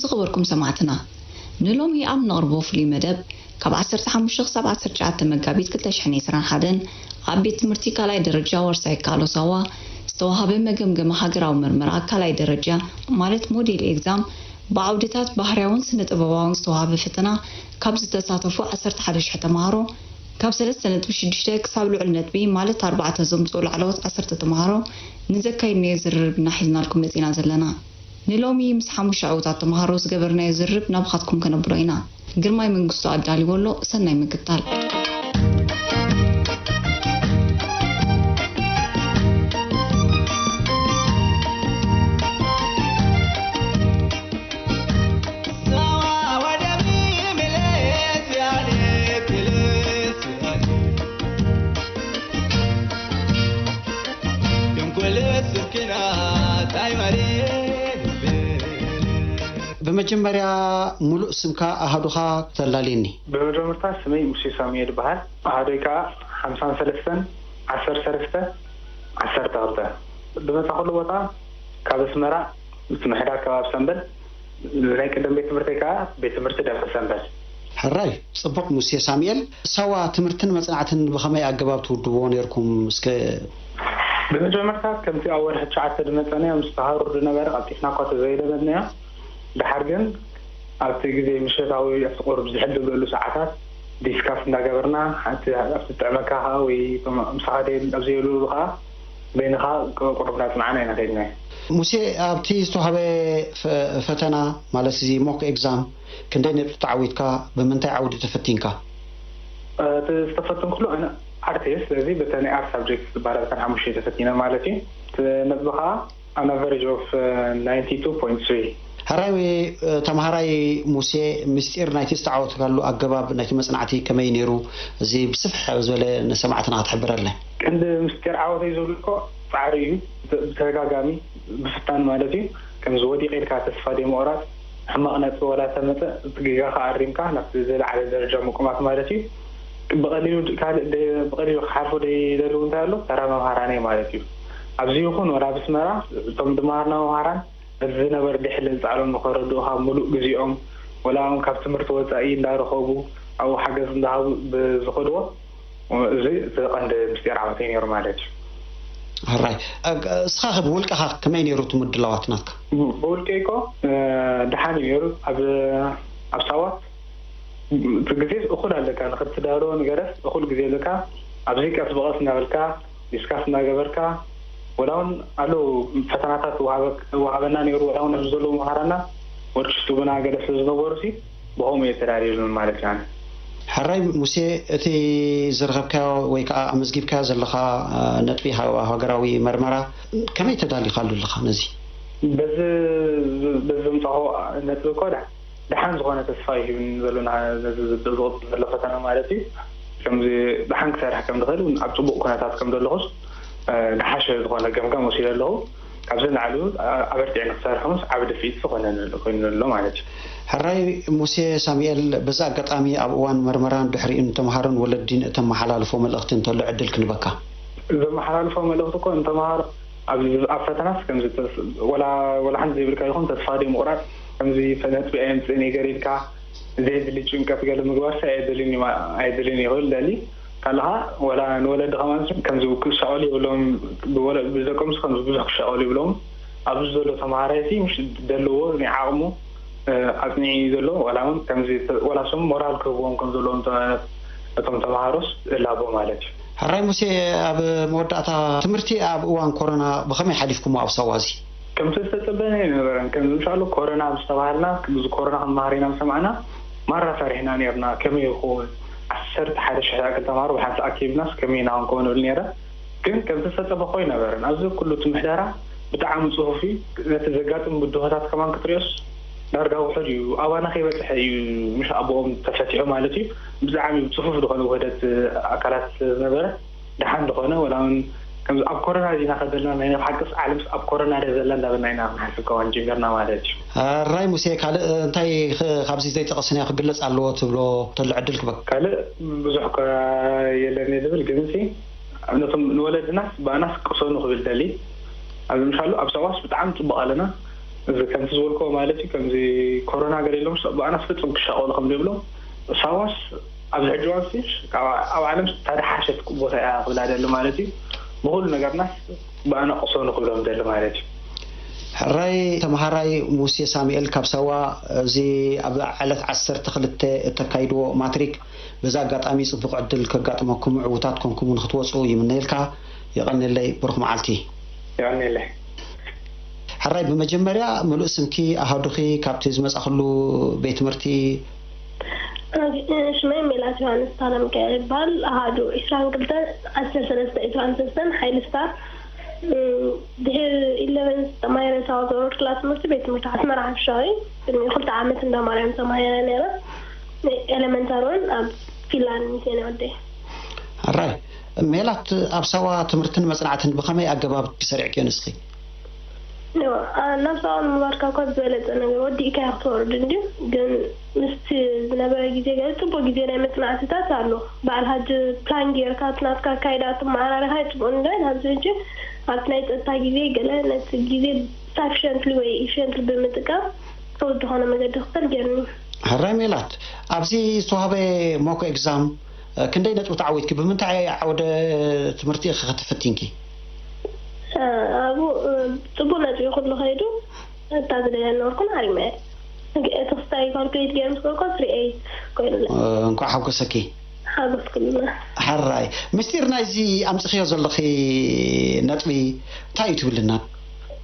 ዝኸበርኩም ሰማዕትና፣ ንሎሚ ኣብ ነቕርቦ ፍሉይ መደብ፣ ካብ ዓሰርተ ሓሙሽተ ክሳብ ዓሰርተ ትሽዓተ መጋቢት ክልተ ሽሕን ዕስራን ሓደን ኣብ ቤት ትምህርቲ ካልኣይ ደረጃ ወርሳይ ይከኣሎ ሳዋ ዝተዋህበ መገምገሚ ሃገራዊ መርመራ ካልኣይ ደረጃ፣ ማለት ሞዴል ኤግዛም፣ ብዓውድታት ባህርያውን ስነ ጥበባውን ዝተዋህበ ፈተና ካብ ዝተሳተፉ ዓሰርተ ሓደ ሽሕ ተምሃሮ፣ ካብ ሰለስተ ነጥቢ ሽዱሽተ ክሳብ ልዑል ነጥቢ፣ ማለት ኣርባዕተ ዘምፅኡ ላዕለዎት ዓሰርተ ተምሃሮ፣ ንዘካየድናዮ ዝርርብ ኢና ሒዝናልኩም መፂና ዘለና። ንሎሚ ምስ ሓሙሽተ ዕዉታት ተምሃሮ ዝገበርናዮ ዝርርብ ናብኻትኩም ከነብሎ ኢና። ግርማይ መንግስቱ ኣዳልዎ ኣሎ። ሰናይ ምክታል። ብመጀመርያ፣ ሙሉእ ስምካ ኣሃዱኻ ተላልየኒ። ብመጀመርታ፣ ስመይ ሙሴ ሳሙኤል ይበሃል። ኣሃዶይ ከኣ ሓምሳን ሰለስተን፣ ዓሰርተ ሰለስተ፣ ዓሰርተ ክልተ። ብመጻኹሉ ቦታ፣ ካብ ኣስመራ፣ ምምሕዳር ከባቢ ሰምበል፣ ናይ ቀደም ቤት ትምህርተይ ከኣ ቤት ትምህርቲ ደብረ ሰምበል። ሕራይ፣ ጽቡቕ። ሙሴ ሳሙኤል፣ ሳዋ ትምህርትን መጽናዕትን ብኸመይ ኣገባብ ትውድብዎ ነይርኩም? እስከ ብመጀመርታ፣ ከምቲ ኣብ ወርሒ ትሽዓተ ዝመጸናዮ፣ ምስ ተሃሩር ዝነበረ ቀልጢፍና እኳ ተዘይለመድናዮ፣ ደሓር ግን ኣብቲ ግዜ ምሸታዊ ኣብቲ ቁሩብ ዝሕል ዝብለሉ ሰዓታት ዲስካስ እንዳገበርና ኣብቲ ኣብቲ ዝጥዕመካ ከዓ ወይ እቶም ምሳኻ ደይ- ኣብ ዘይብልሉ ከዓ በይንኻ ቁሩብ እንዳፅናዕና ኢና ከይድናዮ። ሙሴ ኣብቲ ዝተዋህበ ፈ- ፈተና ማለት እዚ ሞክ ኤግዛም ክንደይ ነጥቢ ተዓዊትካ ብምንታይ ዓውዲ ተፈቲንካ? እቲ ዝተፈተንኩሉ ኣነ ኣርት እየ። ስለዚ በተን ናይ ኣርት ሳብጀክት ዝበሃላ በተን ሓሙሽተ ተፈቲነ ማለት እዩ። እቲ ነጥቢ ከዓ an average of ninety two point three። ሕራይ ተምሃራይ ሙሴ፣ ምስጢር ናይቲ ዝተዓወትካሉ ኣገባብ ናይቲ መጽናዕቲ ከመይ ነይሩ? እዚ ብስፍሕ ዝበለ ንሰማዕትና ክትሕብረልና። ቀንዲ ምስጢር ዓወተይ ዝብል እኮ ጻዕሪ እዩ። ብተደጋጋሚ ብፍታን ማለት እዩ። ከምዚ ወዲቕ ኢልካ ተስፋ ዘይምቑራጽ፣ ሕማቕ ነጥቢ ወላ ተመጸ፣ እቲ ጌጋኻ ኣሪምካ ናብቲ ዝለዓለ ደረጃ ምቁማት ማለት እዩ። ብቐሊሉ ካልእ ብቐሊሉ ክሓልፎ ዘይደሊ እንታይ ኣሎ? ተራ መምሃራነይ ማለት እዩ። ኣብዚ ይኹን ወላ ኣብ ኣስመራ እቶም ዝመሃርና መምሃራን በዚ ዝነበረ ዲሕለ ዝጸዓሎም ንኸረድኡኻ ምሉእ ግዜኦም ወላ እውን ካብ ትምህርቲ ወጻኢ እንዳረኸቡ ኣብኡ ሓገዝ እንዳሃቡ ብዝኸድዎ እዚ እቲ ቀንዲ ምስጢር ዓወተይ ነይሩ ማለት እዩ። ሕራይ እስኻ ከ ብውልቅኻ ከመይ ነይሩ እቲ ምድላዋት ናትካ? ብውልቀይ እኮ ደሓን እዩ ነይሩ። ኣብ ኣብ ሳዋ እቲ ግዜ እኹል ኣለካ ንኽትዳሎ ንገረስ እኹል ግዜ ኣለካ። ኣብዚ ቀስ ብቐስ እናበልካ ዲስካስ እናገበርካ ወላ እውን ኣለዉ ፈተናታት ወሃበና ነይሩ። ወላ እውን ኣብዚ ዘለዉ መሃራና ወርክሽቱብና ገለ ስለ ዝነበሩ ሲ ብኸምኡ እየ ተዳልየሉን ማለት እዩ። ኣነ ሕራይ ሙሴ፣ እቲ ዝረኸብካዮ ወይ ከዓ ኣመዝጊብካዮ ዘለኻ ነጥቢ ሃገራዊ መርመራ ከመይ ተዳሊኻሉ ኣለኻ ነዚ? በዚ በዚ ዘምፃኹ ነጥቢ እኮ ደሓን ዝኾነ ተስፋ እዩ ሂብኒ ዘሎ ነዚ ዝቕፅል ዘሎ ፈተና ማለት እዩ። ከምዚ ደሓን ክሰርሕ ከም ዝኽእል እውን ኣብ ፅቡቕ ኩነታት ከም ዘለኹስ ዝሓሸ ዝኾነ ገምጋም ወሲደ ኣለኹ። ካብዚ ንላዕሊ እውን ኣበርቲዐ ንክሰርሕ እውን ዓቢ ድፍኢት ዝኾነ ኮይኑ ኣሎ ማለት እዩ። ሕራይ ሙሴ ሳሙኤል፣ በዚ ኣጋጣሚ ኣብ እዋን መርመራን ድሕሪኡ ንተምሃሮን ወለዲን እተመሓላልፎ መልእኽቲ እንተሎ ዕድል ክንበካ። ዘመሓላልፎ መልእኽቲ እኮ ንተምሃሮ ኣብ ኣብ ፈተናስ ከምዚ ተስ- ወላ ወላ ሓንቲ ዘይብልካ ይኹን ተስፋ ዘይምቑራፅ ከምዚ ፈ- ነጥቢ ኣየምፅእን እየ ገር ኢልካ ዘየድሊ ጭንቀት ገለ ምግባርሲ ኣየድልን እዩ ማ- ኣየድልን እዩ ክብል ደሊ ካለኻ ወላ ንወለዲ ከማን ከምዚ ክሻቐሉ የብሎም ብወለ- ብደቆምስ ከምዚ ብዙሕ ክሻቐሉ ይብሎም ኣብዚ ዘሎ ተምሃራይ ሲ ምሽ ዘለዎ ናይ ዓቕሙ ኣፅኒዑ እዩ ዘሎ ዋላ እውን ከምዚ ወላ ስም ሞራል ክህብዎም ከም ዘለዎም እቶም ተምሃሮስ እላቦ ማለት እዩ። ሕራይ ሙሴ፣ ኣብ መወዳእታ ትምህርቲ ኣብ እዋን ኮሮና ብኸመይ ሓሊፍኩሞ ኣብ ሳዋ እዚ? ከምቲ ዝተፀበነ ኣይነበረን። ከም ምሻሉ ኮሮና ምስ ተባሃልና እዚ ኮሮና ክንመሃር ኢና ዝሰማዕና ማራ ፈሪሕና ነርና። ከመይ ይኸውን ዓሰርተ ሓደ ሽሕ ዝኣክል ተምሃሮ ብሓንሳእ ኣኪብናስ ከመይ ኢና ክንከውን እብል ነረ። ግን ከምቲ ዝተፀበኾ ኣይነበረን። ኣብዚ ኩሉ እቲ ምሕደራ ብጣዕሚ ፅፉፍ እዩ። ነቲ ዘጋጥም ብድሆታት ከማን ክትሪኦስ ዳርጋ ውሑድ እዩ። ኣባና ከይበፅሐ እዩ ምሽ ኣቦኦም ተፈቲሑ ማለት እዩ። ብጣዕሚ ፅፉፍ ዝኾነ ውህደት ኣካላት ስለ ዝነበረ ደሓን ዝኾነ ወላ እውን ከምዚ ኣብ ኮረና ዲና ከዘለና ናይ ብሓቅስ ዓለምስ ኣብ ኮረና ደ ዘላ እንዳበልና ኢና ክንሓስብ ከማን ጀሚርና ማለት እዩ። ራይ ሙሴ ካልእ እንታይ ኽ- ካብዚ ዘይጠቐስናዮ ክግለፅ ኣለዎ ትብሎ ተሎ ዕድል ክበካ ካልእ ብዙሕ እኳ የለን እየ ዝብል ግን ሲ ነቶም ንወለድናስ ብኣናስ ቅሰኑ ክብል ደሊ ኣብዚ ምሻሉ ኣብ ሳዋስ ብጣዕሚ ፅቡቅ ኣለና እዚ ከምቲ ዝበልኮ ማለት እዩ፣ ከምዚ ኮሮና ገለ የሎም፣ ብኣናስ ፍጹም ክሻቐሉ ከም ዘይብሎም። ሳዋስ ኣብዚ ሕጂ እዋን ሲ ኣብ፣ ኣብ ዓለም ታደሓሸት ቦታ እያ ክብላ ደሊ ማለት እዩ። ብኹሉ ነገርናስ ብኣና ቅሰኑ ክብሎም ደሊ ማለት እዩ። ሕራይ ተምሃራይ ሙሴ ሳሙኤል ካብ ሳዋ፣ እዚ ኣብ ዕለት ዓሰርተ ክልተ እተካይድዎ ማትሪክ፣ በዚ ኣጋጣሚ ጽቡቕ ዕድል ከጋጥመኩም፣ ዕዉታት ኮንኩም ንክትወጹ ይምነየልካ። የቐንየለይ፣ ብሩኽ መዓልቲ። የቐንየለይ። ሕራይ፣ ብመጀመርያ ምሉእ ስምኪ፣ ኣሃዱኺ፣ ካብቲ ዝመጻኽሉ ቤት ትምህርቲ። ሽመይ ሜላት ዮሃንስ ታረምቀ ይባል። ኣሃዱ ዒስራን ክልተን ዓሰርተ ሰለስተ ዒስራን ሰለስተን ሓይሊ ስታር። እም፣ ድሕሪ ኢለቨን ተማሂረ ሳዋ ተወረድኩላ ትምህርቲ ቤት ትምህርቲ ኣስመራ ሓፈሻዊ። ቅድሚ ክልተ ዓመት እንዳ ማርያም ተማሂረ ነይረ። ኤለመንታሪ እውን ኣብ ፊንላንድ ሚስዮን ወደይ። ሕራይ ሜላት፣ ኣብ ሳዋ ትምህርትን መጽናዕትን ብኸመይ ኣገባብ ሰሪዕክዮ ንስኺ? ኖ፣ ኣ-፣ ናብ ሳዋ ንምባርካ እኳ ዝበለጸ ነገር ወዲእካ ክትወርድ እንድዩ። ግን ምስቲ ዝነበረ ግዜ ገለ ጽቡቕ ግዜ ናይ መጽናዕትታት ኣሎ። በዓል ሓጂ ፕላን ጌርካ እቲ ናትካ ኣካይዳ ትመዓራረኻ ይጽቡቕ እንዶ፣ ኣብዚ ሕጂ ኣብቲ ናይ ጸጥታ ግዜ ገለ ነቲ ግዜ ሳፊሸንትሊ ወይ ኢፊሸንትሊ ብምጥቃም ክውድ ዝኾነ መገዲ ክፈል ጌርኒ። ሕራይ ሜላት፣ ኣብዚ ዝተዋህበ ሞክ ኤግዛም፣ እ፣ ክንደይ ነጥቢ ተዓዊትኪ? ብምንታይ ዓውደ ትምህርቲ ኢኺ ክትፍትንኪ? እ፣ ኣብኡ፣ እ፣ ጽቡቕ ነጥቢ ኩሉ ከይዱ፣ እታ ዝደልያ ነበርኩን ሃሪመ። እቲ ክስታይ ካልኩሌት ገይረ ምስ ገበርኩ ትሪ ኤይት ኮይኑለይ። እ፣ እንኳዕ ሓጎሰኪ። ሓጎስ ኩሉና። ሕራይ፣ ምስጢር ናይዚ ኣምጽኽዮ ዘለኺ ነጥቢ እንታይ እዩ ትብልና?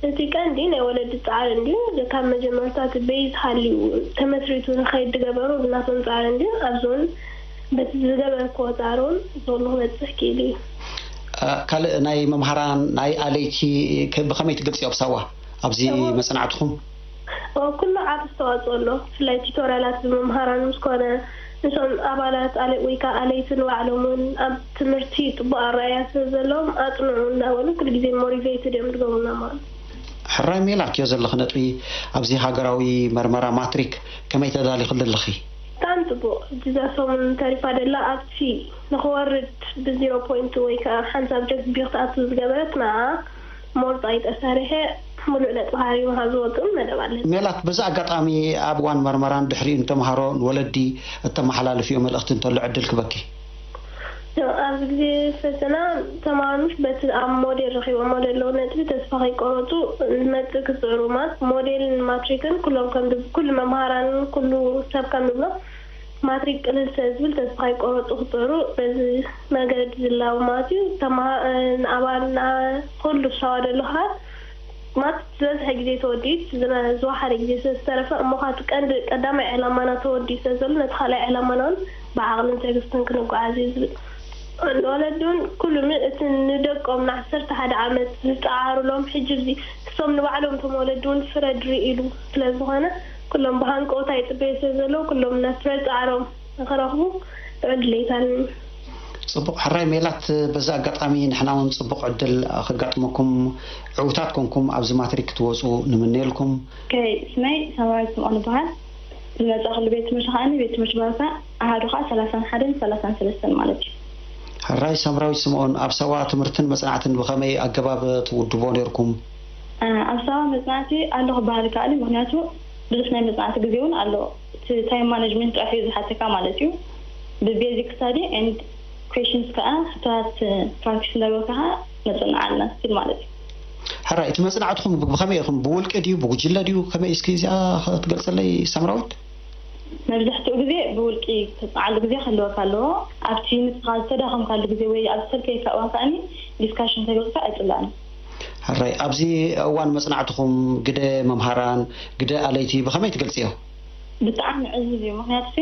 እቲ ቀንዲ ናይ ወለዲ ጻዕሪ እንድዩ። ካብ መጀመርታ እቲ ቤዝ ሃልዩ ተመስሪቱ ንኸይድ ዝገበሩ ብናቶም ጻዕሪ እንድዩ። ኣብዚ እውን በቲ ዝገበርክዎ ጻዕሪ እውን እዚ ኩሉ ክበጽሕ ክኢሉ እዩ። እ፣ ካልእ ናይ መምሃራን፣ ናይ ኣለይቲ ከ-፣ ብኸመይ ትገልጽዮ ኣብ ሳዋ ኣብዚ እዎ። መጽናዕትኹም? እዎ፣ ኩሉ ዓቢ ኣስተዋጽኦ ኣሎ። ብፍላይ ቲቶርያላት ብመምሃራን ምስ ኮነ፣ ንሶም ኣባላት ኣለ-፣ ወይ ከኣ ኣለይቲ ንባዕሎም እውን ኣብ ትምህርቲ ጽቡቕ ኣረኣእያ ስለ ዘለዎም፣ ኣጽንዑ እንዳበሉ ኩሉ ግዜ ሞቲቬትድ እዮም ዝገብሩና ማለት እዩ። ሕራይ ሜላት፣ ኣምጺእክዮ ዘለኺ ነጥቢ፣ ኣብዚ ሃገራዊ መርመራ ማትሪክ ከመይ ተዳሊኽሉ ኣለኺ? ብጣዕሚ ጽቡቕ። ሕጂ እዛ ሰሙን ተሪፋ ደላ ኣብቲ ንኽወርድ ብዜሮ ፖይንት ወይ ከኣ ሓንቲ ሳብጀክት ቢ ክትኣቱ ዝገበረት ንዓ ሞር ጻይ ተሰሪሐ ምሉእ ነጥቢ ሃሪሙ ካብ ዝወጽእ መደብ ኣለኒ። ሜላት፣ በዚ ኣጋጣሚ ኣብ እዋን መርመራን ድሕሪኡ ንተምሃሮ፣ ንወለዲ እተመሓላልፍዮ መልእኽቲ እንተሎ ዕድል ክበኪ። ኣብዚ ግዜ ፈተና ተምሃሮ ምሽ በቲ ኣብ ሞዴል ረኺቦሞ ዘለዉ ነጥቢ ተስፋ ከይቆረጹ ዝመጽእ ክጽዕሩ፣ ማለት ሞዴልን ማትሪክን ኩሎም ከም ድብ-፣ ኩሉ መምሃራንን ኩሉ ሰብ ከም ድብሎ ማትሪክ ቅልል ስለ ዝብል ተስፋ ከይቆረጹ ክጽዕሩ በዚ መገዲ ዝላቦ ማለት እዩ። ተምሃ-፣ ንኣባል ንኣ-፣ ኩሉ ሳዋ ደሎ ከኣ ማለት ዝበዝሐ ግዜ ተወዲኡ፣ ዝነ-፣ ዝወሓደ ግዜ ስለ ዝተረፈ፣ እሞ ኸኣ እቲ ቀንዲ ቀዳማይ ዕላማና ተወዲኡ ስለ ዘሎ፣ ነቲ ካልኣይ ዕላማና እውን ብዓቕልን ትዕግስትን ክንጓዓዝ እዩ ዝብል። ንወለዲ እውን ኩሉ ሚ-፣ እቲ ንደቆም ንዓሰርተ ሓደ ዓመት ዝጸዓሩሎም፣ ሕጂ እዚ እሶም ንባዕሎም እቶም ወለዲ እውን ፍረ ድርኢሉ ስለ ዝኾነ፣ ኩሎም ብሃንቀውታ ይጽበዩ ስለ ዘለዉ፣ ኩሎም ነቲ ፍረ ጻዕሮም ንኽረኽቡ ጥዑይ ድሌት ኣለኒ። ጽቡቕ። ሕራይ ሜላት፣ በዚ ኣጋጣሚ ንሕና እውን ጽቡቕ ዕድል ከጋጥመኩም፣ ዕዉታት ኮንኩም ኣብዚ ማትሪክ ክትወጹ ንምነየልኩም። ከይ፣ ስመይ ሳምራዊት ስምኦን ይበሃል። ዝመጻእኩሉ ቤት ትምህርቲ ከኣ ቤት ትምህርቲ ባርካ ኣሃዱ ከኣ ሰላሳን ሓደን ሰላሳን ሰለስተን ማለት እዩ። ሕራይ ሳምራዊት ስምኦን፣ ኣብ ሳዋ ትምህርትን መጽናዕትን ብኸመይ ኣገባብ ትውድቦ ነይርኩም? እ፣ ኣብ ሳዋ መጽናዕቲ ኣሎ ክበሃል ይከኣል እዩ፣ ምኽንያቱ ብዙሕ ናይ መጽናዕቲ ግዜ እውን ኣሎ። እቲ ታይም ማኔጅመንት ጥራሕ እዩ ዝሓተካ ማለት እዩ። ብቤዚክ ስታዲ ኤንድ ኩዌሽንስ ከኣ ሕቶታት ፕራክቲስ እንዳገበርካ ከኣ ነጽንዕ ኣለና ስቲል ማለት እዩ። ሕራይ፣ እቲ መጽናዕትኹም ብ-፣ ብኸመይ ኢኹም? ብውልቂ ድዩ? ብጉጅለ ድዩ? ከመይ እስኪ እዚኣ ክትገልጸለይ ሳምራዊት? መብዛሕትኡ ግዜ ብውልቂ ተጽንዓሉ ግዜ ክህልወካ ኣለዎ። ኣብቲ ንስኻ ዝተዳኸምካሉ ግዜ ወይ ኣብ ዝተልከየካ እዋን ከኣኒ ዲስካሽን ተገይሩካ ኣይጽላእን። ሕራይ፣ ኣብዚ እዋን መጽናዕትኹም ግደ መምሃራን፣ ግደ ኣለይቲ ብኸመይ ትገልጽዮ? ብጣዕሚ ዕዙዝ እዩ። ምኽንያቱ ሲ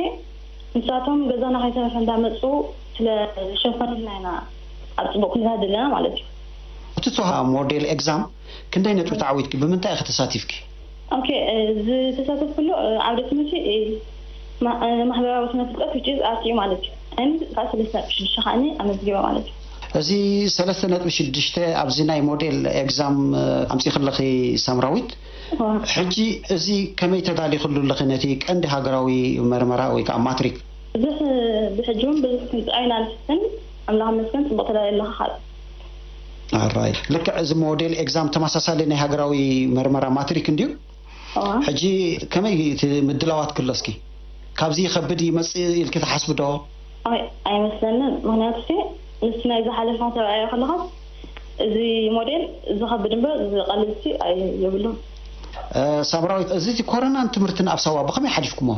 ንሳቶም ገዛና ከይተረፈ እንዳመጹ ስለ ዝሸፈኑልና ኢና ኣብ ጽቡቕ ኩነታት ዘለና ማለት እዩ። እቲ ተወሃ ሞዴል ኤግዛም ክንደይ ነጥቢ ተዓዊትኪ? ብምንታይ ኢኺ ተሳቲፍኪ? ኦኬ፣ እ፣ ዝተሳተፍኩሉ፣ እ፣ ዓውደ ትምህርቲ፣ እ፣ ማ-፣ እ፣ ማሕበራዊ ስነ ፍልጠት which is ኣርት እዩ ማለት እዩ። And ከዓ ሰለስተ ነጥቢ ሽዱሽተ ከዓኒ ኣመዝጊበ ማለት እዩ። እዚ ሰለስተ ነጥቢ ሽዱሽተ ኣብዚ ናይ ሞዴል ኤግዛም፣ እ፣ ኣምጺእክለኺ ሳምራዊት። እዋ። ሕጂ እዚ ከመይ ተዳሊኽሉ ኣለኺ ነቲ ቀንዲ ሃገራዊ መርመራ ወይ ከዓ ማትሪክ? ብዙሕ፣ ብሕጂ እውን ብዙሕ ክንጽዕር ኢና ንፍትን። ኣምላኽ ይመስገን ጽቡቕ ተዳልየ ኣለኻ ካብ። ኣራይ። ልክዕ እዚ ሞዴል ኤግዛም ተመሳሳሊ ናይ ሃገራዊ መርመራ ማትሪክ እንድዩ? ሕጂ ከመይ እቲ ምድላዋት ክሎ እስኪ ካብዚ ይኸብድ ይመጽእ ኢልኪ ትሓስቢ ዶ? ኣይመስለንን። ምክንያቱ ንስ ናይ ዝሓለፍና ተባዕዮ ከለኻስ እዚ ሞዴል ዝኸብድ እምበር ዝቐልል ሲ የብሉን። ሳምራዊት፣ እዚ ኮረናን ትምህርትን ኣብ ሳዋ ብኸመይ ሓሊፍኩሞ?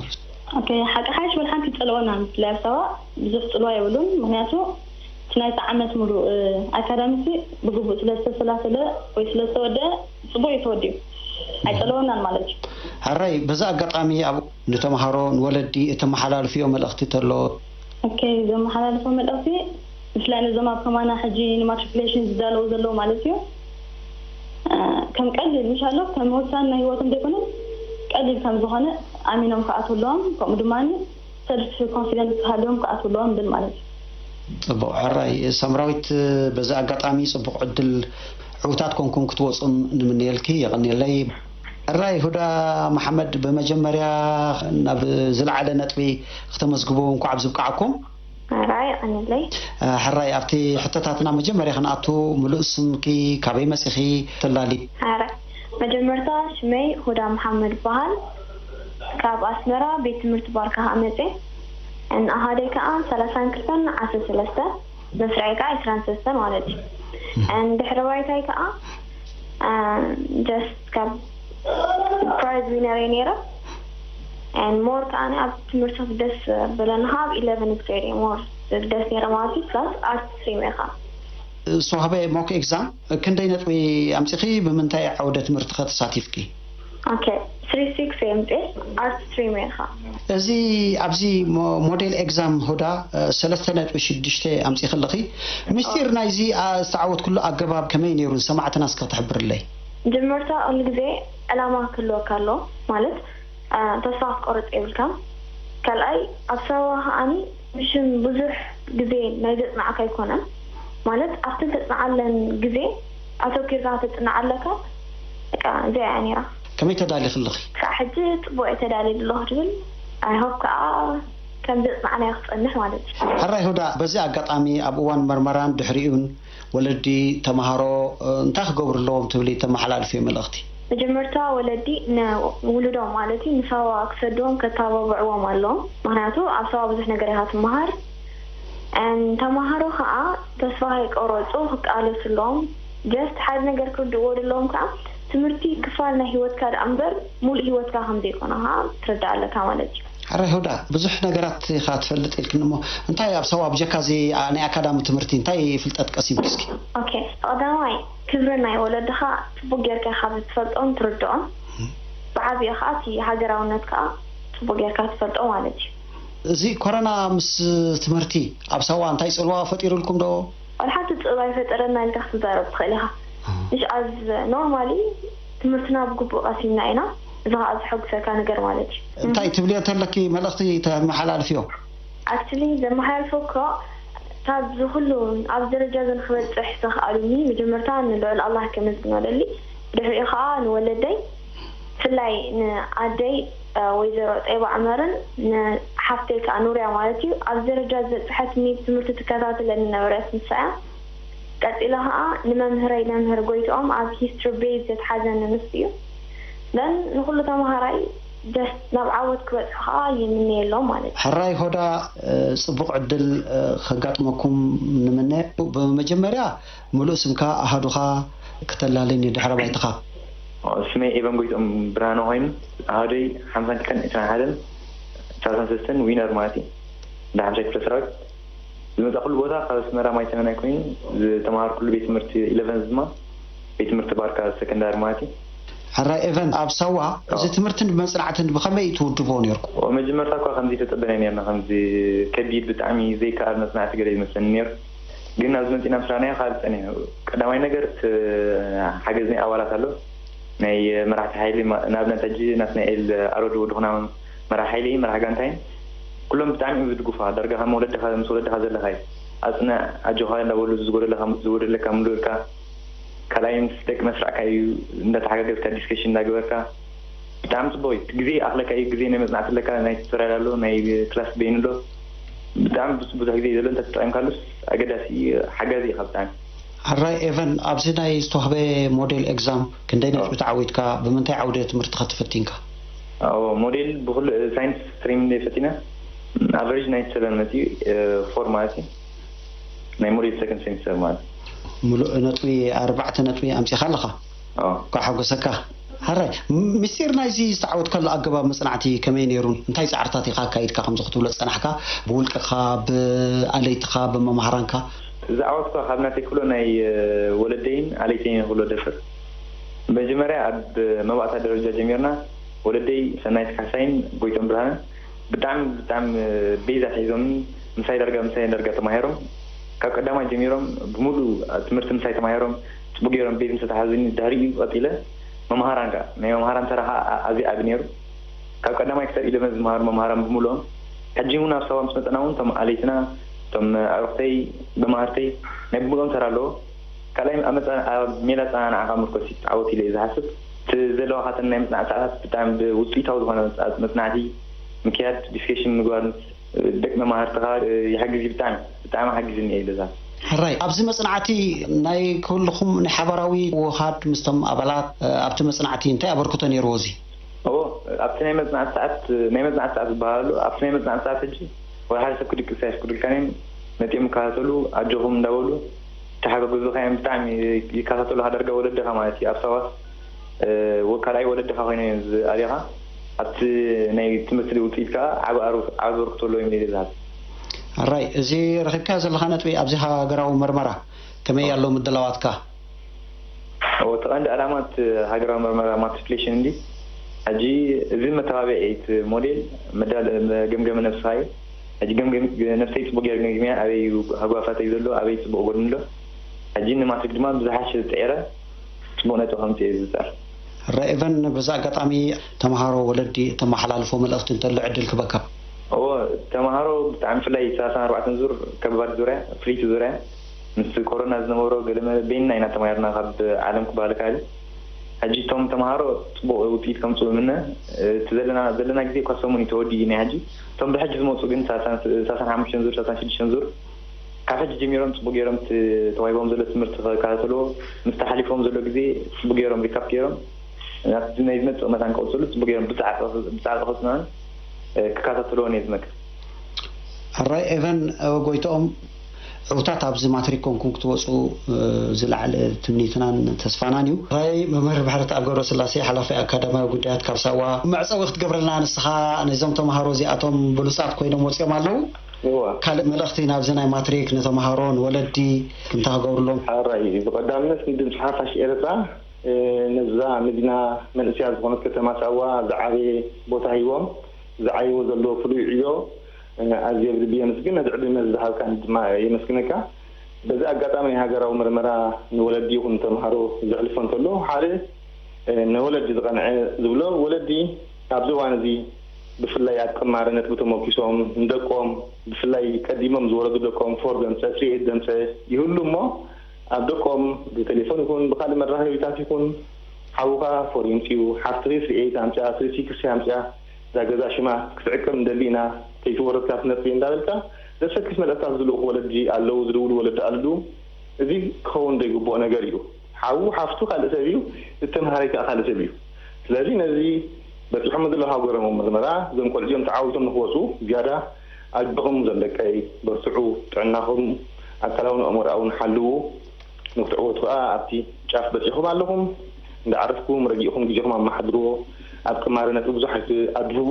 ሓቂ ሓይሽ ወላ ሓንቲ ይጸልወና። ብፍላይ ኣብ ሳዋ ብዙሕ ጽልዋ የብሉን። ምክንያቱ እቲ ናይቲ ዓመት ሙሉ ኣካዳሚ ሲ ብግቡእ ስለ ዝተሰላሰለ ወይ ስለ ዝተወደአ ጽቡቅ እዩ ተወዲኡ። ኣይጸልወናን ማለት እዩ። ሕራይ፣ በዚ ኣጋጣሚ ኣብ ንተምሃሮ ንወለዲ እተመሓላልፍዮ መልእኽቲ ተሎ? ኦኬ፣ ዘመሓላልፎ መልእኽቲ ብፍላይ ነዞም ኣብ ከማና ሕጂ ንማትሪኩሌሽን ዝዳለዉ ዘለዉ ማለት እዩ። ከም ቀሊል ምሻሎ ከም ወሳኒ ናይ ህይወቶም ዘይኮነ ቀሊል ከም ዝኾነ ኣሚኖም ክኣትዉ ኣለዎም። ከምኡ ድማ ሰልፍ ኮንፊደንስ ክሃልዮም ክኣትዉ ኣለዎም ብል ማለት እዩ። ጽቡቕ ሕራይ ሳምራዊት፣ በዚ ኣጋጣሚ ጽቡቕ ዕድል ዕውታት ኮንኩም ክትወጹን ንምንየልኪ። የቐንየለይ። ሕራይ ሁዳ መሓመድ፣ ብመጀመርያ ናብ ዝለዓለ ነጥቢ ክተመዝግቡ እንኳዕ ኣብ ዝብቃዕኩም። ሕራይ የቐንየለይ። ሕራይ ኣብቲ ሕቶታትና መጀመርያ ክንኣቱ፣ ምሉእ ስምኪ፣ ካበይ መጺኺ፣ ተላሊ። ሕራይ መጀመርታ ሽመይ ሁዳ መሓመድ ይበሃል። ካብ ኣስመራ ቤት ትምህርቲ ባርካ ከኣ መጽየ። ኣሃደይ ከኣ ሰላሳን ክልተን ዓሰርተ ሰለስተ፣ መስርዐይ ከኣ ዕስራን ሰለስተን ማለት እዩ። ድሕሪ ባይታይ ከኣ ጀስት ካብ ፕራይዝ ዊነር እየ ነይረ። ሞር ከኣ ኣብ ትምህርቲ ደስ ብለኒ ከኣ ኣብ ኢለቨንት ግሬድ እየ ሞር ደስ ነይረ ማለት እዩ። ፕላስ ኣርት ስትሪም እየ ከኣ። ሶሃበ ሞክ ኤግዛም ክንደይ ነጥቢ ኣምጺኺ? ብምንታይ ዓውደ ትምህርቲ ከ ተሳቲፍኪ? ኦኬ፣ ስሪ ሲክስ እየ ኣምጺኤ፣ ኣርት ስትሪም እየ ከኣ። እዚ ኣብዚ ሞ- ሞዴል ኤግዛም ሁዳ ሰለስተ ነጥቢ ሽዱሽተ ኣምጺኺ ኣለኺ። ምስጢር ናይዚ ዝተዓወትክሉ ኣገባብ ከመይ ነይሩ ንሰማዕትና እስኪ ክትሕብርለይ? መጀመርታ ኩሉ ግዜ ዕላማ ክህልወካ ኣለዎ ማለት ተስፋ ክትቆርጽ የብልካን። ካልኣይ ኣብ ሳዋ ከኣኒ ብሽም ብዙሕ ግዜ ናይ ዘጽናዕካ ኣይኮነን ማለት ኣብቲ ተጽንዓለን ግዜ ኣተኪርካ ክትጽናዕ ኣለካ። በቃ እዚኣ እያ ነይራ። ከመይ ተዳሊኺ ኣለኺ? ክሳዕ ሕጂ ጽቡቕ እየ ተዳልየ ዘለኹ ትብል። I hope ከኣ ከም ዘጽናዕናዮ ክጸንሕ ማለት እዩ። ሕራይ ሁዳ፣ በዚ ኣጋጣሚ ኣብ እዋን መርመራን ድሕሪኡን ወለዲ፣ ተመሃሮ እንታይ ክገብሩ ኣለዎም ትብሊ ተመሓላልፍዮ መልእኽቲ? መጀመርታ ወለዲ ንውሉዶም ማለት እዩ ንሳዋ ክሰድዎም ከተባብዕዎም ኣለዎም። ምክንያቱ ኣብ ሳዋ ብዙሕ ነገር ኢኻ ትመሃር። ተመሃሮ ከዓ ተስፋ ከይቆረፁ ክቃለሱ ኣለዎም። ጀስት ሓደ ነገር ክርድእዎ ዘለዎም ከዓ ትምህርቲ ክፋል ናይ ሂወትካ ደኣ እምበር ሙሉእ ሂወትካ ከምዘይኮነ ከዓ ትርዳእ ኣለካ ማለት እዩ። ሕራይ ሁዳ፣ ብዙሕ ነገራት ኢኻ ትፈልጥ ኢልክኒ እሞ እንታይ ኣብ ሳዋ ብጀካ እዚ ናይ ኣካዳሚ ትምህርቲ እንታይ ፍልጠት ቀሲምኪ እስኪ? ኦኬ፣ ቀዳማይ ክብሪ ናይ ወለድኻ ጽቡቅ ጌርካ ኢኻ ትፈልጦን ትርድኦን። ብዓብዩ ከዓ እቲ ሃገራውነት ከዓ ጽቡቅ ጌርካ ትፈልጦ ማለት እዩ። እዚ ኮረና ምስ ትምህርቲ ኣብ ሳዋ እንታይ ጽልዋ ፈጢሩልኩም ዶ? ዋላ ሓንቲ ጽልዋ ኣይፈጠረና ኢልካ ክትዛረብ ትኽእል ኢኻ። ምሽ ኣዝ ኖርማሊ ትምህርትና ብግቡእ ቀሲምና ኢና። እዚ ከዓ ዘሐጉሰካ ነገር ማለት እዩ። እንታይ ትብልዮ እንተለኪ መልእኽቲ ተመሓላልፍዮ? ኣክቹሊ ዘመሓላልፎ እኮ ካብዚ ኩሉ ኣብዚ ደረጃ እዚ ንክበፅሕ ዘኽኣሉኒ መጀመርታ ንልዑል ኣላህ ከመስግኖ ደሊ፣ ድሕሪኡ ከዓ ንወለደይ ብፍላይ ንኣደይ ወይዘሮ ጤባ ዑመርን ንሓፍተይ ከዓ ኑርያ ማለት እዩ ኣብዚ ደረጃ ዝበፅሐትኒ ትምህርቲ ትከታተለኒ ነበረት ንሳ እያ። ቀፂላ ከዓ ንመምህረይ መምህር ጎይትኦም ኣብ ሂስትሪ ቤዝ ዘትሓዘኒ ንሱ እዩ። ደን ንኩሉ ተምሃራይ ጀስት ናብ ዓወት ክበፅሑ ከዓ ይምነየሎም ማለት እዩ። ሕራይ ሆዳ ፅቡቕ ዕድል ከጋጥመኩም ንምነ። ብመጀመርያ ምሉእ ስምካ ኣሃዱኻ ክተላልን እዩ ድሕረ ባይትኻ። ስመይ ኤቨን ጎይትኦም ብርሃነ ኮይኑ ኣሃደይ ሓምሳን ክልተን ዕስራን ሓደን ሰላሳን ሰለስተን ዊነር ማለት እዩ። እንዳ ሓምሻይ ክፍለ ሰራዊት ዝመፃእኩሉ ቦታ ካብ ኣስመራ ማይ ተመናይ ኮይኑ ዝተምሃርኩሉ ቤት ትምህርቲ ኢለቨንዝ ድማ ቤት ትምህርቲ ባርካ ሰከንዳሪ ማለት እዩ። ሕራይ ኤቨን ኣብ ሳዋ እዚ ትምህርትን መፅናዕትን ብኸመይ እዩ ትውድብዎ ነይርኩም? መጀመርታ እኳ ከምዚ ተፀበናይ ነርና ከምዚ ከቢድ ብጣዕሚ ዘይከኣል መፅናዕቲ ገለ ይመስለኒ ነይሩ። ግን ኣብዚ መፂና ምስ ረኣናዮ ካልእ ፀኒሑ። ቀዳማይ ነገር እቲ ሓገዝ ናይ ኣባላት ኣሎ። ናይ መራሕቲ ሓይሊ ንኣብነት ሕጂ ናትናኤል ኣሮድ ወዲ ኩናም መራሕ ሓይሊ እዩ መራሕ ጋንታ እዩ። ኩሎም ብጣዕሚ እዮም ዝድግፉኻ ዳርጋ ከም ወለድኻ ምስ ወለድኻ ዘለኻ እዩ። ኣፅንዕ ኣጆኻ እንዳበሉ ዝጎደለካ ዝጎደለካ ምሉእልካ ካልኣይ ምስ ደቂ መስራዕካ እዩ እንዳተሓጋገዝካ ዲስከሽን እንዳገበርካ ብጣዕሚ ፅቡቅ እዩ። ግዜ ይኣኽለካ እዩ ግዜ ናይ መፅናዕቲ ኣለካ ናይ ቱቶርያል ኣሎ ናይ ክላስ በይኑ ኣሎ። ብጣዕሚ ብዙሕ ግዜ እዩ ዘሎ እንተተጠቂምካሉስ ኣገዳሲ እዩ ሓጋዚ ኢኻ ብጣዕሚ። ሕራይ ኤቨን፣ ኣብዚ ናይ ዝተዋህበ ሞዴል ኤግዛም ክንደይ ነጥቢ ተዓዊትካ? ብምንታይ ዓውደ ትምህርቲ ከትፈቲንካ? ሞዴል ብኩሉ ሳይንስ ስትሪም እንደ ፈቲና ኣቨሬጅ ናይ ሰበን መፂኡ ፎር ማለት እዩ። ናይ ሞዴል ሰከንድ ሴሚስተር ማለት ሙሉእ ነጥቢ ኣርባዕተ ነጥቢ ኣምፂኻ ኣለኻ። ኳ ሓጎሰካ። ሕራይ፣ ምስጢር ናይዚ ዝተዓወትካሉ ኣገባብ መፅናዕቲ ከመይ ነይሩን እንታይ ፃዕርታት ኢኻ ኣካይድካ ከምዚ ክትብሎ ዝፀናሕካ? ብውልቅኻ፣ ብኣለይትኻ፣ ብመምሃራንካ? ዝዓወትኳ ካብ ናተይ ክብሎ ናይ ወለደይን ኣለይተይን ክብሎ ደፍር። መጀመርያ ኣብ መባእታ ደረጃ ጀሚርና ወለደይ ሰናይት ካሕሳይን ጎይቶም ብርሃንን ብጣዕሚ ብጣዕሚ ቤዛ ሒዞምኒ። ምሳይ ዳርጋ ምሳይ ዳርጋ ተማሂሮም ካብ ቀዳማይ ጀሚሮም ብሙሉ ትምህርቲ ምሳይ ተማሂሮም ፅቡቅ ገይሮም ቤት ምስ ኣተሓዙኒ ድሕሪኡ ቀፂለ መምሃራን ከዓ ናይ መምሃራን ተራ ከዓ ኣዝዩ ዓቢ ነይሩ። ካብ ቀዳማይ ክሳብ ኢለቨን ዝመሃሩ መምሃራን ብምሉኦም ሕጂ እውን ኣብ ሳዋ ምስ መፀና እውን እቶም ኣለይትና እቶም ኣዕሩኽተይ መማህርተይ ናይ ብምሉኦም ተራ ኣለዎ። ካልኣይ ኣብ ሜላ ኣፀናንዓኻ ምርኮስ እዩ ዓወት ኢለ እየ ዝሓስብ። እቲ ዘለዋኻተን ናይ መፅናዕቲ ሰዓታት ብጣዕሚ ብውፅኢታዊ ዝኾነ መፅናዕቲ ምክያድ ዲስከሽን ምግባር ምስ ደቂ መማህርትኻ ይሕግዝ እዩ። ብጣዕሚ ብጣዕሚ ሓጊዝኒ እየ ለዛ። ሕራይ ኣብዚ መፅናዕቲ ናይ ኩልኹም ናይ ሓባራዊ ውሃድ ምስቶም ኣባላት ኣብቲ መፅናዕቲ እንታይ ኣበርክቶ ነይርዎ እዚ? እዎ ኣብቲ ናይ መፅናዕቲ ሰዓት ናይ መፅናዕቲ ሰዓት ዝበሃሉ ኣብቲ ናይ መፅናዕቲ ሰዓት ሕጂ ወይ ሓደ ሰብ ክድቅስ ኣይፍቅዱልካን እዮም። መፂኦም ይከታተሉ ኣጆኹም እንዳበሉ ተሓጋገዙኻ እዮም። ብጣዕሚ ይከታተሉኻ ዳርጋ ወለድኻ ማለት እዩ ኣብ ሳዋስ ካልኣይ ወለድኻ ኮይኖም እዮም ዝኣልኻ። ኣብቲ ናይ ትምህርቲ ውፅኢት ከዓ ዓቢ ኣበርክቶ ኣለዎ ኢለ ዝሓስብ። ኣራይ እዚ ረኺብካዮ ዘለኻ ነጥቢ ኣብዚ ሃገራዊ መርመራ ከመይ ኣሎ ምድላዋትካ? እቲ ቀንዲ ዕላማ እቲ ሃገራዊ መርመራ ማትሪኩሌሽን እንዲ ሕጂ እዚ መተባብዒ እቲ ሞዴል መዳል መገምገሚ ነብስኻ እዩ። ሕጂ ገምገም ነብሰይ ፅቡቅ ገይረ ገምጊመያ ኣበይ እዩ ሃጓፋተይ ዘሎ ኣበይ ፅቡቅ ጎድኒ ኣሎ። ሕጂ ንማትሪክ ድማ ብዝሓሸ ጥዒረ ፅቡቅ ነጥቢ ከምፅእ እየ ዝፅዕር። ራኤቨን በዚ ኣጋጣሚ ተምሃሮ ወለዲ እተመሓላልፎ መልእኽቲ እንተሎ ዕድል ክበካ። እዎ ተምሃሮ ብጣዕሚ ብፍላይ ሰላሳን ኣርባዕተን ዙር ከባድ ዙርያ ፍሪቲ ዙርያ ምስ ኮሮና ዝነበሮ ገለመለ በይንና ኢና ተማሂርና ካብ ዓለም ክበሃል ይከኣል እዩ። ሕጂ እቶም ተምሃሮ ፅቡቕ ውፅኢት ከምፅኡ እምነ። እቲ ዘለና ዘለና ግዜ እኳ ሰሙን እዩ ተወዲኡ ናይ ሕጂ። እቶም ብሕጂ ዝመፁ ግን ሰላሳን ሓሙሽተን ዙር ሰላሳን ሽዱሽተን ዙር ካብ ሕጂ ጀሚሮም ፅቡቕ ገይሮም እቲ ተዋሂቦም ዘሎ ትምህርቲ ክከታተልዎ ምስቲ ሓሊፎም ዘሎ ግዜ ፅቡቕ ገይሮም ሪካፕ ገይሮም ናብቲ ናይ ዝመፅእ መታን ክቕፅሉ ፅቡቕ ገይሮም ብፃዕቂ ብፃዕቂ ክፅንዑን ክከታተልዎን እየ ዝመክር። ሕራይ ኤቨን ጎይትኦም ዕውታት ኣብዚ ማትሪክ ኮንኩም ክትወፁ ዝለዓለ ትምኒትናን ተስፋናን እዩ። ሕራይ መምህር ብሕረት ኣብ ገብረስላሴ ሓላፊ ኣካዳማዊ ጉዳያት ካብ ሳዋ መዕፀዊ ክትገብረልና ንስኻ ነዞም ተምሃሮ እዚኣቶም ብሉፃት ኮይኖም ወፂኦም ኣለዉ። እወ። ካልእ መልእኽቲ ናብዚ ናይ ማትሪክ ንተምሃሮ ንወለዲ እንታይ ክገብርሎም? ሕራይ ብቐዳምነት ንድምፂ ሓፋሽ ኤርትራ ነዛ መዲና መንእስያ ዝኾነት ከተማ ሳዋ ዝዓበየ ቦታ ሂቦም ዝዓይዎ ዘለዎ ፍሉይ ዕዮ ኣዝየ ብልቢ የመስግን። ነዚ ዕድል ነዚ ዝሃብካኒ ድማ የመስግነካ። በዚ ኣጋጣሚ ናይ ሃገራዊ መርመራ ንወለዲ ይኹን ንተምሃሮ ዘሕልፎ እንተሎ ሓደ ንወለዲ ዝቐንዐ ዝብሎ ወለዲ ኣብዚ እዋን እዚ ብፍላይ ኣብ ቅማረ ነጥቢ ተመርኪሶም ንደቆም ብፍላይ ቀዲሞም ዝወለዱ ደቆም ፎር ዘምፀ ስሪ ኤት ዘምፀ ይህሉ እሞ ኣብ ደቆም ብቴሌፎን ይኹን ብካልእ መራኸቢታት ይኹን ሓውኻ ፎር የምፅኡ ሓፍትኺ ስሪ ኤት ኣምፅኣ ስሪ ሲክስ ኣምፅኣ እዛ ገዛ ሽማ ክትዕቅብ ንደሊ ኢና ከይትወረድ ካብቲ ነጥቢ እንዳበልካ ዘሰክፍ መልእኽታት ዝልእኹ ወለዲ ኣለዉ ዝድውሉ ወለዲ ኣለዉ። እዚ ክኸውን ዘይግብኦ ነገር እዩ። ሓዉ ሓፍቱ ካልእ ሰብ እዩ፣ እቲ ተምሃራይ ከዓ ካልእ ሰብ እዩ። ስለዚ ነዚ በፂሖሞ ዘለዉ ሃገሮም ምርመራ እዞም ቆልዑ እዚኦም ተዓዊቶም ንክወፁ ዝያዳ ኣጆኹም እዞም ደቀይ በርትዑ፣ ጥዕናኹም ኣካላውን ኣእምሮኣውን ሓልዉ። ንክትዕወቱ ከዓ ኣብቲ ጫፍ በፂሕኹም ኣለኹም። እንዳዓረፍኩም ረጊእኹም ግዜኹም ኣመሓድርዎ። ኣብ ቅማረ ነጥቢ ብዙሕ ኣይትኣድህቡ፣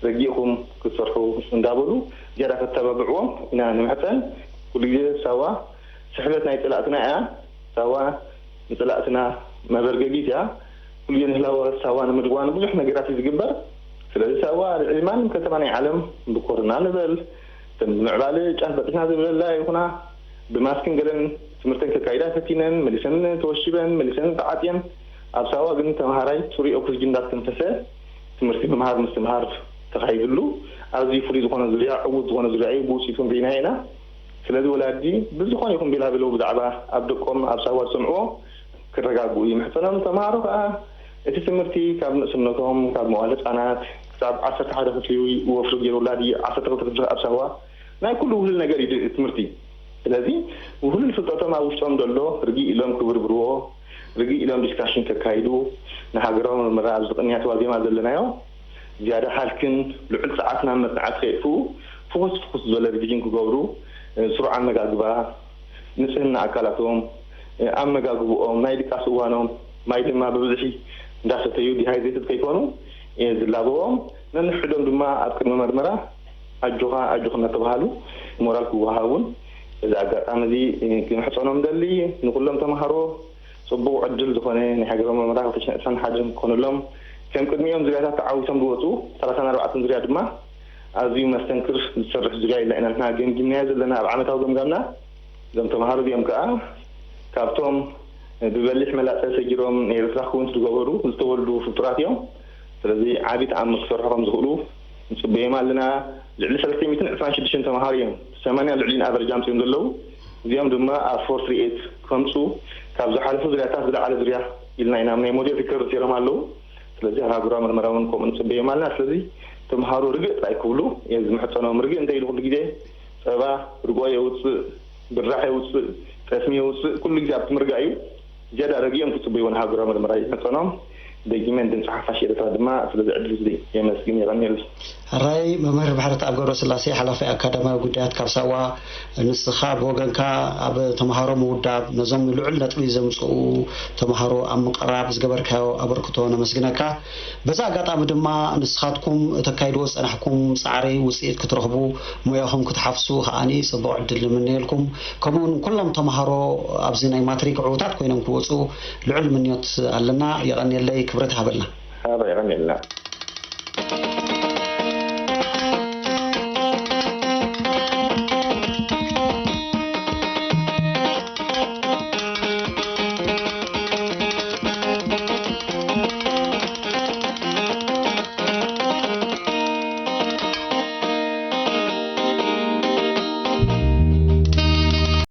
ረጊእኹም ክትሰርሑ እንዳበሉ ዝያዳ ከተባብዕዎም ኢና ንምሕፀን። ኩሉ ግዜ ሳዋ ስሕበት ናይ ፀላእትና እያ። ሳዋ ንፀላእትና መበርገጊት እያ። ኩሉ ግዜ ንህላወ ሳዋ ንምድዋን ብዙሕ ነገራት እዩ ዝግበር። ስለዚ ሳዋ ልዕሊ ማንም ከተማ ናይ ዓለም ብኮርና ንበል እተን ብምዕባለ ጫፍ በፂሕና ዝብለላ ይኹና ብማስክን ገለን ትምህርተን ከካይዳ ፈቲነን መሊሰን ተወሺበን መሊሰን ተዓፅየን። ኣብ ሳዋ ግን ተምሃራይ ፅሩይ ኦክስጅን እንዳተንፈሰ ትምህርቲ ምምሃር ምስትምሃር ተኻይድሉ ኣብዚ ፍሉይ ዝኾነ ዙርያ ዕዉት ዝኾነ ዙርያ እዩ ብውፅኢቱ ርኢናዮ ኢና። ስለዚ ወላዲ ብዝኾነ ይኹን ቢላብለው ብዛዕባ ኣብ ደቆም ኣብ ሳዋ ዝሰምዕዎ ክረጋግኡ ይምሕጸኖም። ተምሃሮ ከኣ እቲ ትምህርቲ ካብ ንእስነቶም ካብ መዋለ ህጻናት ክሳብ ዓሰርተ ሓደ ክፍሊ ወፍሪ ገይሩ ወላዲ ዓሰርተ ክልተ ክፍሊ ኣብ ሳዋ ናይ ኩሉ ውህሉል ነገር እዩ ትምህርቲ። ስለዚ ውህሉል ፍልጠቶም ኣብ ውሽጦም ዘሎ ርግእ ኢሎም ክብርብርዎ፣ ርግእ ኢሎም ዲስካሽን ከካይዱ፣ ንሃገራዊ ምርመራ ኣብዚ ቅንያት ዋዜማ ዘለናዮ ዝያዳ ሃልክን ልዑል ጸዓት ናብ መጽናዕቲ ከየጥፍኡ ፍኹስ ፍኹስ ዝበለ ሪቪዥን ክገብሩ፣ ስሩዕ ኣመጋግባ፣ ንጽህና ኣካላቶም፣ ኣመጋግብኦም፣ ናይ ድቃስ እዋኖም፣ ማይ ድማ ብብዝሒ እንዳሰተዩ ዲሃይድሬትድ ከይኮኑ ዝላበዎም፣ ነንሕዶም ድማ ኣብ ቅድሚ መርመራ ኣጆኻ ኣጆኻ እናተባሃሉ ሞራል ክወሃቡን እዚ ኣጋጣሚ እዚ ክምሕፀኖም ደሊ። ንኩሎም ተምሃሮ ፅቡቕ ዕድል ዝኾነ ናይ ሃገራዊ መርመራ ክልተ ሽሕን ዕስራን ሓደን ክኾነሎም፣ ከም ቅድሚኦም ዙርያታት ተዓዊቶም ዝወፁ ሰላሳን ኣርባዕተን ዙርያ ድማ ኣዝዩ መስተንክር ዝሰርሕ ዙርያ ኢልና ኢና ንሕና ገምጊምናዮ ዘለና ኣብ ዓመታዊ ገምጋምና። እዞም ተምሃሮ እዚኦም ከዓ ካብቶም ብበሊሕ መላፀ ሰጊሮም ንኤርትራ ክውንቲ ዝገበሩ ዝተወልዱ ፍጡራት እዮም። ስለዚ ዓቢ ተኣምር ክሰርሑ ከም ዝኽእሉ ንፅበዮም ኣለና። ልዕሊ ሰለስተ ሚእትን ዕስራን ሽዱሽተን ተምሃሮ እዮም ሰማንያ ልዕሊን ኣቨረጅ ኣምፅኦም ዘለዉ። እዚኦም ድማ ኣብ ፎር ትሪ ኤት ከምፁ ካብ ዝሓለፉ ዙርያታት ዝለዓለ ዙርያ ኢልና ኢና ናይ ሞዴል ሪከርድ ሴሮም ኣለዉ። ስለዚ ኣብ ሃገራዊ መርመራ እውን ከምኡ ንፅበዮም ኣለና። ስለዚ ተምሃሮ ርግእ ጥራይ ክብሉ እየ ዝምሕፀኖም። ርግእ እንተ ኢሉ ኩሉ ግዜ ጸባ ርግኦ የውፅእ፣ ብራሕ የውፅእ፣ ጠስሚ የውፅእ፣ ኩሉ ግዜ ኣብቲ ምርጋእ እዩ። ዝያዳ ረጊኦም ክፅበይዎ ንሃገራዊ መርመራ ይምሕፀኖም። ደጊመ ንድምፂ ሓፋሽ ኤርትራ ድማ ስለዚ ዕድል እዚ የመስግን። የቐንየሉ። ሕራይ መምህር ባሕርተኣብ ገብረስላሴ፣ ሓላፊ ኣካዳሚያዊ ጉዳያት ካብ ሳዋ፣ ንስኻ ብወገንካ ኣብ ተምሃሮ ምውዳብ፣ ነዞም ንልዑል ነጥቢ ዘምጽኡ ተምሃሮ ኣብ ምቕራብ ዝገበርካዮ ኣበርክቶ ነመስግነካ። በዚ ኣጋጣሚ ድማ ንስኻትኩም እተካይድዎ ዝጸናሕኩም ጻዕሪ ውጽኢት ክትረኽቡ፣ ሞያኹም ክትሓፍሱ ከኣኒ ጽቡቕ ዕድል ንምነየልኩም። ከምኡውን ኩሎም ተምሃሮ ኣብዚ ናይ ማትሪክ ዕዉታት ኮይኖም ክወጹ ልዑል ምንዮት ኣለና። የቐንየለይ፣ ክብረት ይሃበልና። ሓባ የቐንየልና።